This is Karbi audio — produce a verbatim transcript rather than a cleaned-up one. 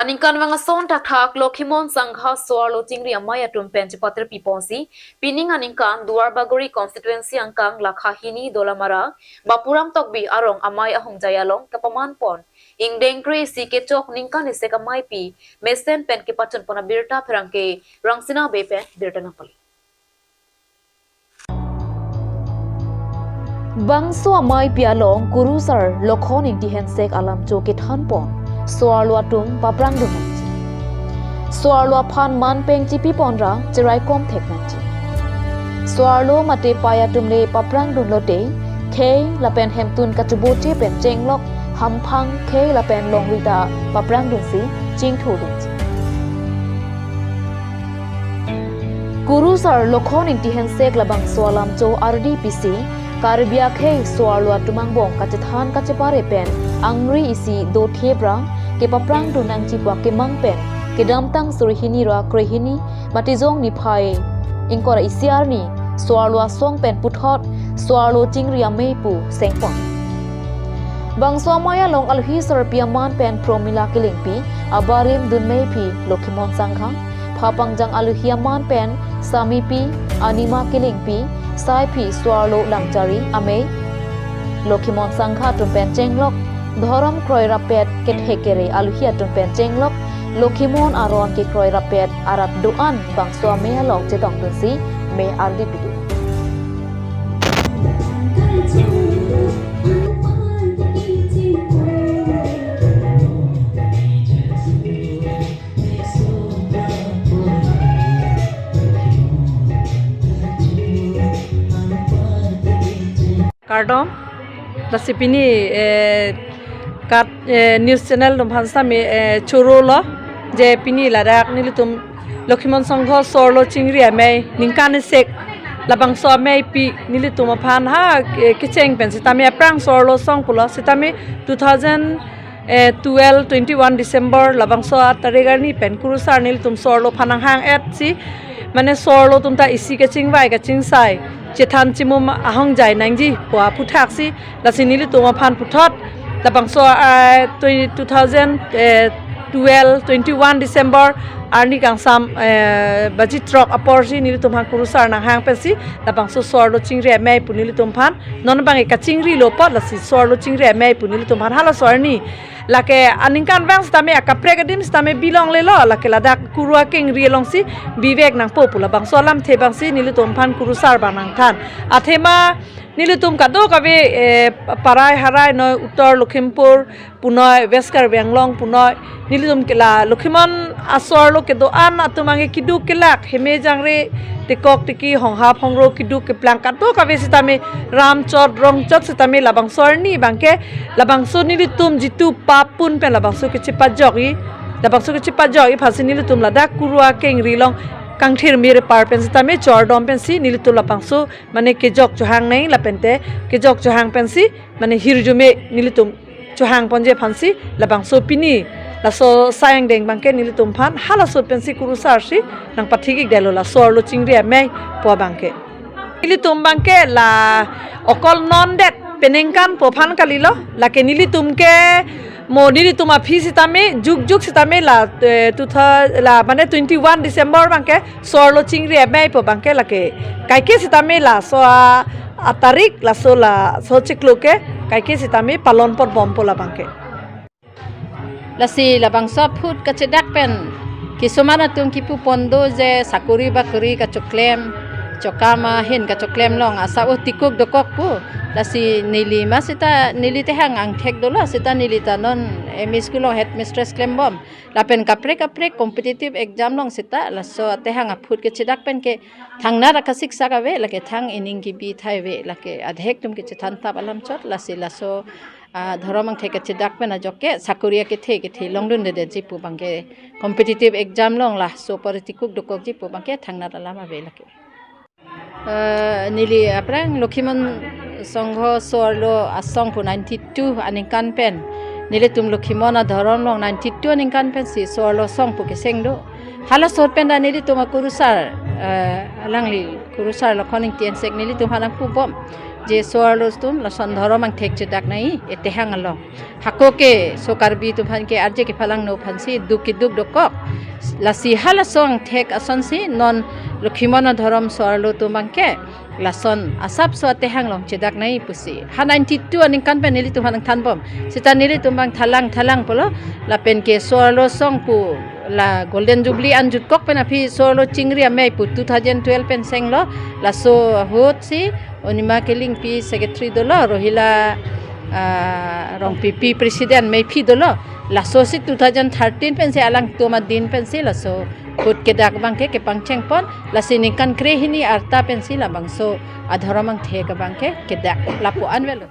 Aningkanvang ason thakthak Lokhimon Sangha So-arlo Chingri Amei atum pen chepatir piponsi, pining aningkan Duar Bagori constituency angkang lakha hini Dolamara, Bapuram Tokbi arong amei ahongjai along kapaman pon ingdeng kre-isi kechok ningkan isek ameipi mesen pen kepachun pon abirta pherangke Rangsina Bey pen birta nangpali. Bangso ameipi along Kurusar Lokhon Ingti Hensek alamcho kethan pon so-arlo atum paprangdun nangji. So-arlo aphan manpeng chipi ponra cheraikom thek nangji. So-arlo mate pei atum le paprangdun lote khei lapen hemtun kachoboche pen chenglok hamphang khei lapen longri ta paprangdunsi chingthurdunji. Kurusar Lokhon Ingti Hensek labangso alamcho ardi pisi Karbi akhei so-arlo atum angbong kachethan kachepare pen angri isi dothe prang kepaprangdun nangji pu akemang pen kedamtang suri hini ra kre hini Matijong niphai ingkoi ra isi arni so-arlo asong pen puthot So-arlo Chingri Amei pu sengpon. Bangso amei along alohi sarpi aman pen Promila Kilingpi, abarim dunmeiphi Lokhimon Sangha, phapangjang alohi aman pen Samipi, Anima Kilingpi, saiphi So-arlo Langchari Amei, Lokhimon Sangha atum pen chenglok, dhorom kroirapet kethe kere alohi atum pen chenglok, Lokhimon aron kekroirapet arat do-an bangso amei along chetongdunsi mei ardi pidun. Kardom, lasi pini, eh, kat, eh, news channel atum aphan sitame, eh, chorolo, je pini ladak nelitum Lokhimon Sangha So-arlo Chingri Amei ningkan isek labangso ameipi nelitum aphan ha, eh, kecheng pen sitame aphrang so-arlo asong pulo sitame two thousand, eh, twelve, twenty-one December labangso atarik arni pen Kurusar nelitum so-arlo aphan nanghang-etsi, mane so-arlo atum ta isi kachingvai kachingsai chethan chimum ahongjai nangji pu aphuthaksi, lasi nelitum aphan puthot labangso, ah, twenty, two thousand, eh, twelve, twenty-one December arni kangsam, eh, baji throk aporsi nelitum aphan Kurusar nanghang pensi labangso So-arlo Chingri Amei pu nelitum aphan non abang kachingrilo apot, lasi So-arlo Chingri Amei pu nelitum aphan halaso arni lake aningkanvang sitame akaprek adim sitame bilonglelo, lake ladak kuru akengri alongsi bivek nangpo pu labangso alamthe abangsi nelitum aphan Kurusar abang nangthan. Athema nelitum kadokave, eh, parai harai noi Uttor Lakhimpur punoi, West Karbi Anglong punoi, nelitum ke la Lokhimon aso-arlo kedo-an atum ange keduk kelak, heme jangre, tekok teki, honghap hongro keduk keplang kadokave sitame, ram chot rong chot sitame labangso arni abangke, labangso nelitum jitu pap pun pen labangso kechepajokji, labangso kechepajokji aphansi nelitum ladak kuru akengri along kangthir mir par pen sitame chordom pensi nelitum labangso mane kejok chohang nang lapente kejok chohang pensi mane hirjume nelitum chohang ponji aphansi labangso pini laso asai angdeng abangke nelitum aphan halaso pensi Kurusar si nangpathik-ikdetlo la So-arlo Chingri Amei pu abangke. Nelitum abangke la okol non det peningkan pu aphan kalilo, lake nelitum ke mo nelitum aphi sitame jukjuk sitame la, eh, two thousand, la mane twenty-one December abangke So-arlo Chingri Amei pu abangke lake kaike sitame laso a, atarik laso laso chiklo ke kaike sitame palon ponbompo labangke. Lasi labangso aphut kachedak pen kisuman atum kipu pon do je sakori bakori kachoklem, chokam ahin kachoklem along asa o tikuk dokok pu. Lasi neli ma seta neli tehang angthek dolo, seta neli ta non M E school along headmistress klembom. Lapen kaprek kaprek competitive exam along seta laso atehang aphut kachedak pen ke thangnat akasiksak ave, lake thang ining kibi thai ave, lake adhek atum kechethan tap alam chot, lasi laso, ah, dhorom angthek kachedak pen ajok ke sakori akethe kethe longdundedetji pu abangke, competitive exam along laso apor tikuk dokokji pu abangke thangnat alam ave lake. Eh, neli aphrang Lokhimon Sangha So-arlo asong pu ninety-two aningkan pen, nelitum Lokhimon adhorom along ninety-two aningkan pensi So-arlo asong pu keseng do. Halaso pen ta nelitum aKurusar, eh, alangli Kurusar Lokhon Ingti Hensek nelitum aphan nangpubom. Je so-arlo atum lason dhorom angthek chedak nangji, etehang along. Hako ke so Karbi atum aphan ke arje kepalangno aphansi duk keduk dokok. Lasi halaso angthek asonsi non Lokhimon adhorom so-arlo atum abangke lason asapso atehang along chedak nangji pusi ha ninety-two aningkan pen nelitum aphan nangthanbom. Seta nelitum abang thalang thalang pulo, lapen ke so-arlo asong pu la Golden Jubilee an jutkok pen aphi so-arlo chingri amei pu two thousand twelve pen senglo. Laso ahutsi Onima Killingpi secretary dolo, Rohila, ah, Rongpipi president meiphi dolo. Lasosi two thousand thirteen pensi alangtum adin pensi laso ahut kedak abangke kepangchengpon. Lasi ningkan krehini arta pensi labangso adhorom angthek abangke kedak lapu-an avelo.